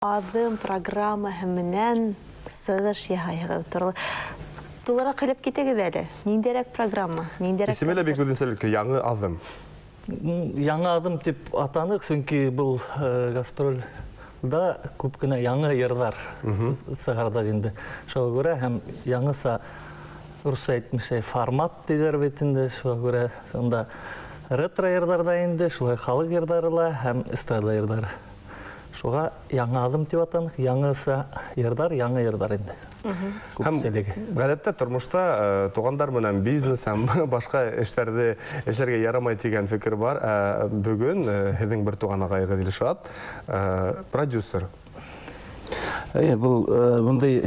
Аҙым программаһы менән сығыш яһайһығыҙ. Тулыраҡ һөйләп китегеҙ әле. Ниндәйерәк программа, ниндәйерәк Исеме лә бик концерт? үҙенсәлекле: «Яңы аҙым». «Яңы аҙым» тип атаныҡ, сөнки был гастролдә күп кенә яңы йырҙар сығарҙыҡ инде. Шуға күрә һәм яңыса, русса әйтмешәй, формат тиҙәр бит инде, шуға күрә унда ретро йырҙар ҙа инде, шулай халыҡ йырҙары ла һәм эстрада йырҙары. Шуға «Яңы аҙым» тип атаныҡ, яңыса йырҙар, яңы йырҙар инде. Һәм Күпселеге. ғәҙәттә тормошта туғандар менән бизнес һәм башҡа эштәрҙе эшләргә ярамай тигән фекер бар. Ә бөгөн һеҙҙең бер туған ағайығыҙ Илшат продюсер. Эйе, был бындай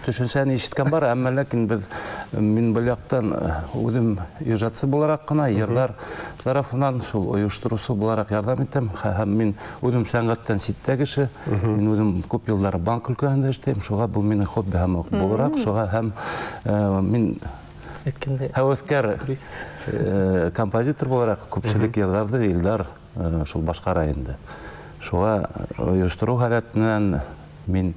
төшөнсәне ишеткән бар, әммә ләкин беҙ, мин был яҡтан үҙем ижадсы булараҡ ҡына, йырҙар тарафынан шул ойоштороусы булараҡ ярҙам итәм. Һәм мин үҙем сәнғәттән ситтә кеше. Мин үҙем күп йылдар банк өлкәһендә эшләйем, шуға был минең хобби һәм булараҡ, шуға һәм мин Әйткәндәй, һәүәҫкәр турист. Композитор булараҡ күпселек йырҙарҙы Илдар шул башҡара инде. Шуға ойоштороу һәләтенән мин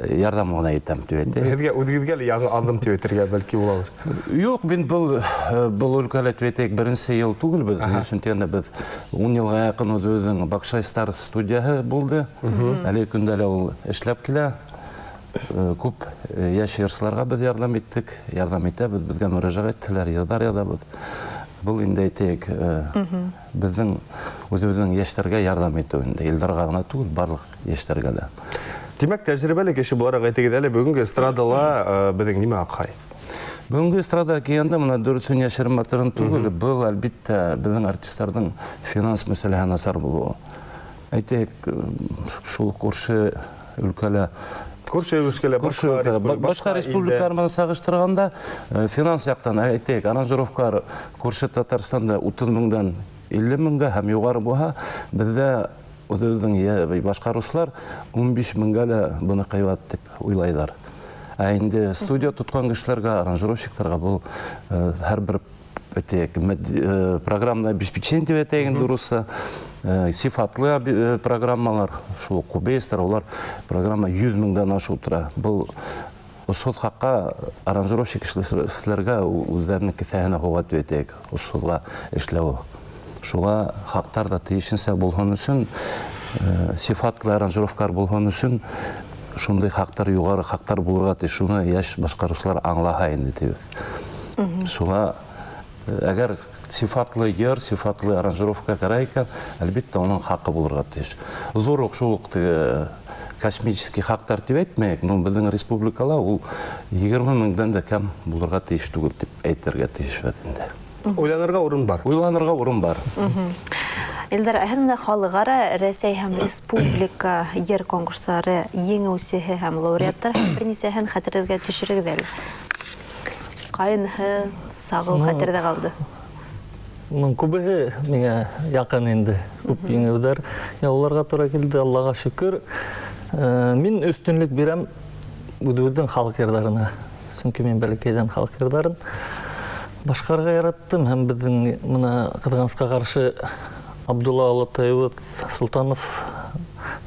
ярҙам ғына итәм тип әйтәйем. Һеҙгә үҙегеҙгә лә яңы аҙым тип әйтергә бәлки булалыр. Юҡ, мин был өлкәлә, тип әйтәйек, беренсе йыл түгел беҙ. Ни өсөн тигәндә, беҙ 10 йылға яҡын үҙебеҙҙең Бакшай Стар студияһы булды. Әлеге көндә лә ул эшләп килә. Күп йәш йырсыларға беҙ ярҙам иттек, ярҙам итәбеҙ, беҙгә мөрәжәғәт итәләр, йырҙар яҙабыҙ. Был инде, әйтәйек, беҙҙең үҙебеҙҙең йәштәргә ярҙам итеү инде. Илдарға ғына түгел, барлыҡ йәштәргә лә. Тимәк, тәжрибәле кеше булараҡ әйтегеҙ әле, бөгөнгө эстрадала беҙҙең нимә аҡһай? Бөгөнгө эстрада килгәндә, мына дөрөҫөн йәшерен батырын түгел, был, әлбиттә, беҙҙең артистарҙың финанс мәсьәләһе насар булыуы. Әйтәйек, шул күрше өлкәлә Күрше өлкәлә, күрше өлкәлә, башҡа республикалар менән сағыштырғанда, финанс яҡтан, әйтәйек, аранжировкалар күрше Татарстанда 30 меңдән 50 меңгә һәм юғары булһа, беҙҙә үҙебеҙҙең башҡарыусылар 15 меңгә лә быны ҡыйбат тип уйлайҙар. Ә инде студия тотҡан кешеләргә, аранжировщиктарға был һәр бер, әйтәйек, программное обеспечение тип әйтәйек инде русса, сифатлы программалар, шул Cubase, улар программа 100 меңдән ашыу тора. Был осһоҙ хаҡҡа аранжировщик эшләргә үҙҙәренең кеҫәһенә һуға тип әйтәйек, осһоҙға эшләү. Шуға хаҡтар да тейешенсә булһын өсөн, сифатлы аранжировкалар булһын өсөн шундай хаҡтар, юғары хаҡтар булырға тейеш. Шуны йәш башҡарыусылар аңлаһа инде тибеҙ. Шуға әгәр сифатлы йыр, сифатлы аранжировка кәрәк икән, әлбиттә, уның хаҡы булырға тейеш. Ҙур уҡ шул уҡ теге космический хаҡтар тип әйтмәйек, но беҙҙең республикала ул 20 меңдән дә кәм булырға тейеш түгел тип әйтергә тейешбеҙ инде. Уйланырға урын бар. Уйланырға урын бар. Илдар, ә һеҙ менә халыҡ-ара, Рәсәй һәм республика йыр конкурстары еңеүсеһе һәм лауреаттар, һәм бер нисәһен хәтерегеҙгә төшөрөгөҙ әле. Ҡайныһы сағыу хәтерҙә ҡалды? Уның күбеһе миңә яҡын инде. Күп еңеүҙәр яуларға тура килде, Аллаға шөкөр. Мин өҫтөнлөк бирәм үҙебеҙҙең халыҡ йырҙарына. Сөнки мин бәләкәйҙән халыҡ йырҙарын башҡарырға яраттым. Һәм беҙҙең мына ҡыҙғанысҡа ҡаршы Абдулла олатайыбыҙ Султанов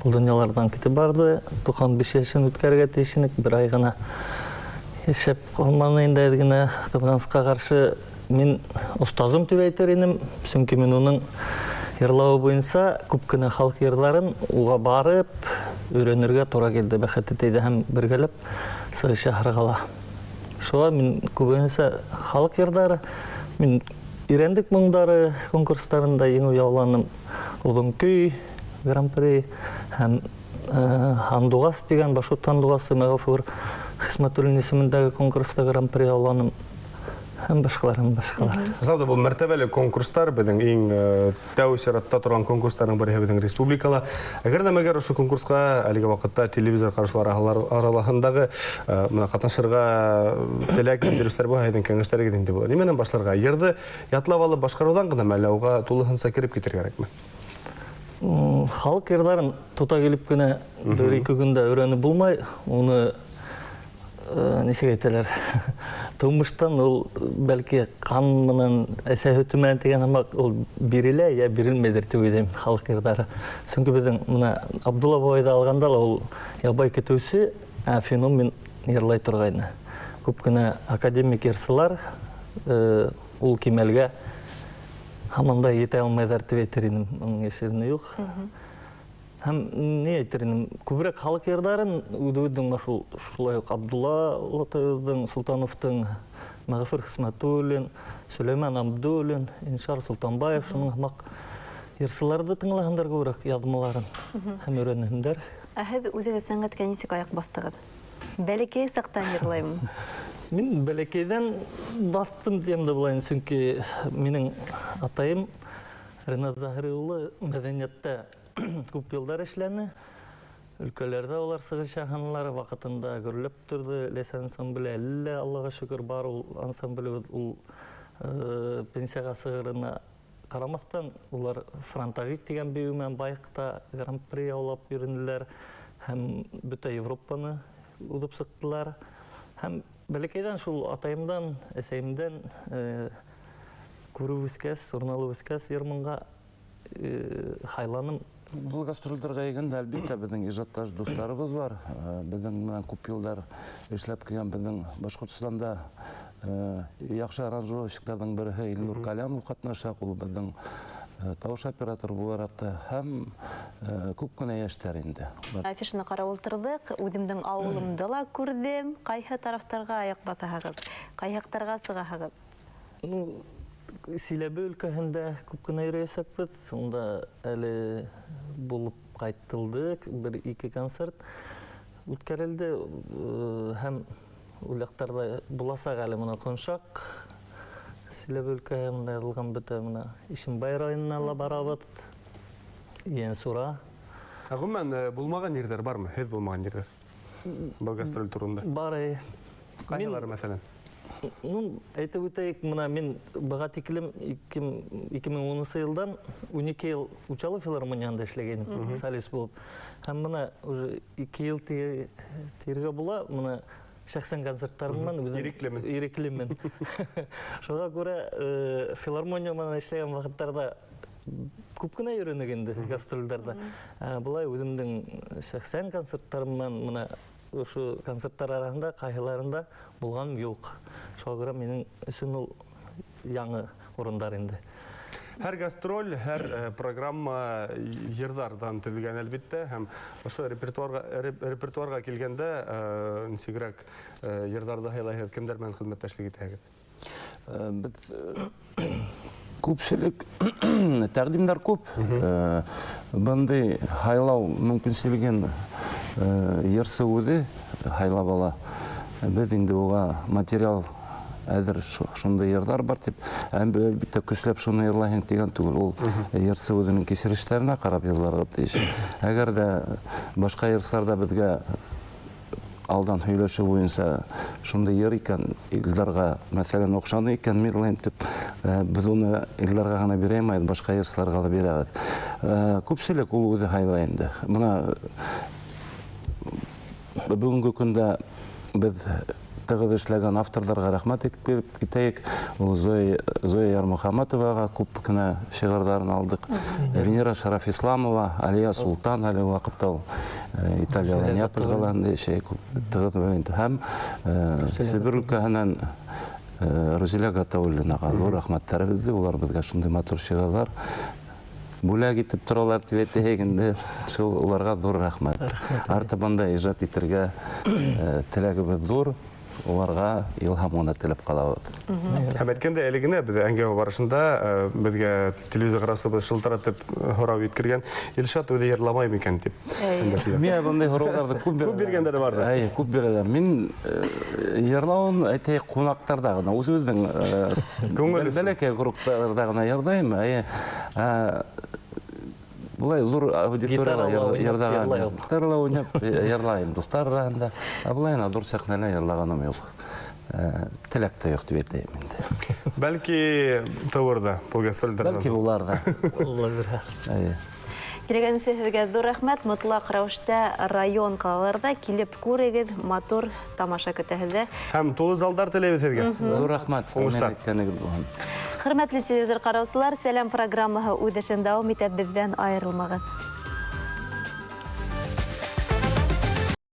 был донъяларҙан китеп барҙы. 95 йәшен үткәрергә тейеш инек, бер ай ғына йәшәп ҡалманы инде әҙ генә. Ҡыҙғанысҡа ҡаршы мин остазым тип әйтер инем, сөнки мин уның йырлауы буйынса күп кенә халыҡ йырҙарын уға барып өйрәнергә тура килде. Бәхет итәйҙе һәм бергәләп сығыш яһарға ла. Шуға мин күбенсә халыҡ йырҙары, мин Ирәндек моңдары конкурстарында еңеү яуланым. Оҙон көй гран-при һәм Һандуғас тигән башҡорт һандуғасы Мәғфүр Хисмәтуллин исемендәге конкурста гран-при яуланым. Һәм башҡалар, һәм башҡалар. Ысынлап та, был мәртәбәле конкурстар, беҙҙең иң тәү сиратта торған конкурстарҙың береһе беҙҙең республикала. Әгәр дә мәгәр ошо конкурсҡа әлеге ваҡытта телевизор ҡараусылар аралаһындағы мына ҡатнашырға теләк белдереүселәр булһа, һеҙҙең кәңәштәрегеҙ инде була. Нимәнән башларға? Йырҙы ятлап алып башҡарыуҙан ғына әллә уға тулыһынса кереп китергә кәрәкме? Халыҡ йырҙарын тота килеп кенә бер ике көндә өйрәнеп булмай, уны нисек әйтәләр? Тыумыштан ул бәлки ҡан менән, әсә һөтө менән тигән һымаҡ ул бирелә йә бирелмәйҙер тип уйлайым халыҡ йырҙары. Сөнки беҙҙең мына Абдулла бабайҙы алғанда ла ул ябай көтөүсе, ә феномен йырлай торғайны. Күп кенә академик йырсылар ул кимәлгә һаман да етә алмайҙар тип әйтер инем, уның йәшерене юҡ. Һәм ни әйтер инем, күберәк халыҡ йырҙарын үҙебеҙҙең мына шул шулай уҡ Абдулла олатайыбыҙҙың, Солтановтың, Мәғфүр Хисмәтуллин, Сөләймән Абдуллин, Иншар Солтанбаев шуның һымаҡ йырсыларҙы тыңлаһындар күберәк яҙмаларын һәм өйрәнһендәр. Ә һеҙ үҙегеҙ сәнғәткә нисек аяҡ баҫтығыҙ? Бәләкәй саҡтан йырлаймы? Мин бәләкәйҙән баҫтым тием дә була инде, сөнки минең атайым Ринат Заһри улы мәҙәниәттә күп йылдар эшләне. Өлкәләрҙә улар сығыш яһанылар, ваҡытында гөрләп торҙо Ләйсән ансамбле. Әле лә, Аллаға шөкөр, бар ул ансамблебеҙ. Ул пенсияға сығырына ҡарамаҫтан, улар «Фронтовик» тигән бейеү менән Байыҡта гран-при яулап йөрөнөләр һәм бөтә Европаны уҙып сыҡтылар. Һәм бәләкәйҙән шул атайымдан, әсәйемдән күреп үҫкәс, урын алып үҫкәс, йыр-моңға һайланым. Был гастролдәргә йыйганда, әлбиттә, беҙҙең ижадташ дуҫтарыбыҙ бар. Беҙҙең менән күп йылдар эшләп килгән беҙҙең Башҡортостанда яҡшы аранжировщиктарҙың береһе Илнур Калямов ҡатнаша, ул беҙҙең тауыш операторы булараҡ та, һәм күп кенә йәштәр инде. Афишаны ҡарап ултырҙыҡ, үҙемдең ауылымды ла күрҙем. Ҡайһы тарафтарға аяҡ баҫаһығыҙ? Ҡайһы яҡтарға сығаһығыҙ? Ну, Силәбе өлкәһендә күп кенә йөрөйәсәкбеҙ. Унда әле булып ҡайтылды, бер-ике концерт үткәрелде. Һәм ул яҡтарҙа буласаҡ әле мына Ҡоншаҡ, Силәбе өлкәһе мында яҙылған бөтә, мына Ишембай районына ла барабыҙ, Ейәнсура. Ә ғөмүмән, булмаған ерҙәр бармы? Һеҙ булмаған ерҙәр? Был гастроль турында. Бар, эйе. Ҡайһылары, мәҫәлән? Ну, әйтеп үтәйек, мына мин быға тиклем 2010 йылдан 12 йыл Учалы филармонияһында эшләгәйнем, солист булып. Һәм мына уже 2 йыл тиергә була, мына шәхсән концерттарым менән үҙем Иреклемен. Иреклемен. Шуға күрә, филармония менән эшләгән ваҡыттарҙа күп кенә йөрөнөк инде гастролдәрҙә. Былай үҙемдең шәхсән концерттарым менән мына ошо концерттар араһында ҡайһыларында булғаным юҡ. Шуға күрә минең өсөн ул яңы урындар инде. Һәр гастроль, һәр программа йырҙарҙан төҙөлгән әлбиттә, һәм ошо репертуарға килгәндә, нисегерәк йырҙарҙы һайлайһығыҙ, кемдәр менән хеҙмәттәшлек итәһегеҙ? Беҙ күпселек тәҡдимдәр күп. Бындай һайлау мөмкинселеген йырсы үҙе һайлап ала. Беҙ инде уға материал әҙер, шундай йырҙар бар тип, әлбиттә көсләп шуны йырлайһың тигән түгел. Ул йырсы үҙенең кисерештәренә ҡарап йырларға тейеш. Әгәр ҙә башҡа йырсылар ҙа беҙгә алдан һөйләшеү буйынса шундай йыр икән, Илдарға, мәҫәлән, оҡшаны икән, мин йырлайым тип, беҙ уны Илдарға ғына бирәймәйбеҙ, башҡа йырсыларға ла бирәбеҙ. Күпселек ул үҙе һайлай инде. Бына бөгөнгө көндә беҙ тығыҙ эшләгән авторҙарға рәхмәт әйтеп биреп китәйек. Ул Зоя Ярмөхәмәтоваға күп кенә шиғырҙарын алдыҡ. Венера Шарафисламова, Алия Султан әле ваҡытта ул, Италияла, Зөя Неаполь Гатауллина. ҡалаһында йәшәй, күп тығыҙ инде. Һәм, Себер өлкәһенән, Рузилә Гатауллинаға ҙур рәхмәттәребеҙҙе, улар беҙгә шундай матур шиғырҙар бүләк итеп торалар тип әйтәйек инде. Шул уларға ҙур рәхмәт. Рәхмәт. Артабан да ижад итергә, теләгебеҙ ҙур. Уларға илһам ғына теләп ҡалабыҙ. Һәм әйткәндәй, әле генә беҙ әңгәмә барышында, беҙгә телевизор ҡараусыбыҙ шылтыратып һорау еткергән, Илшат үҙе йырламай микән тип. Миңә бындай һорауҙарҙы күп Күп биргәндәре барҙыр. Эйе, күп бирәләр. Мин, йырлауын әйтәйек ҡунаҡтарҙа ғына, үҙебеҙҙең, Күңел өсөн. бәләкәй кругтарҙа ғына йырлайым. Эйе, былай ҙур аудиторияла Гитарала уйнап йырҙаған йырлай юҡ. ул. Гитарала уйнап йырлайым, дуҫтар араһында. Ә былай ғына ҙур сәхнәлә йырлағаным юҡ. Теләк тә юҡ тип әйтәйем инде. Бәлки тыуыр ҙа был гастролдәрҙән. Бәлки булар ҙа. Улар бирә. Эйе. Килгәнсе һеҙгә ҙур рәхмәт. Мотлаҡ рәүештә район, ҡалаларҙа килеп күрегеҙ, матур тамаша көтә һеҙҙе. Һәм тулы залдар теләйбеҙ һеҙгә. Ҙур рәхмәт. Уңыштар. Әйткәнегеҙ булһын. Хөрмәтле телевизор ҡараусылар, Сәләм программаһы үҙ эшен дауам итә, беҙҙән айырылмағыҙ.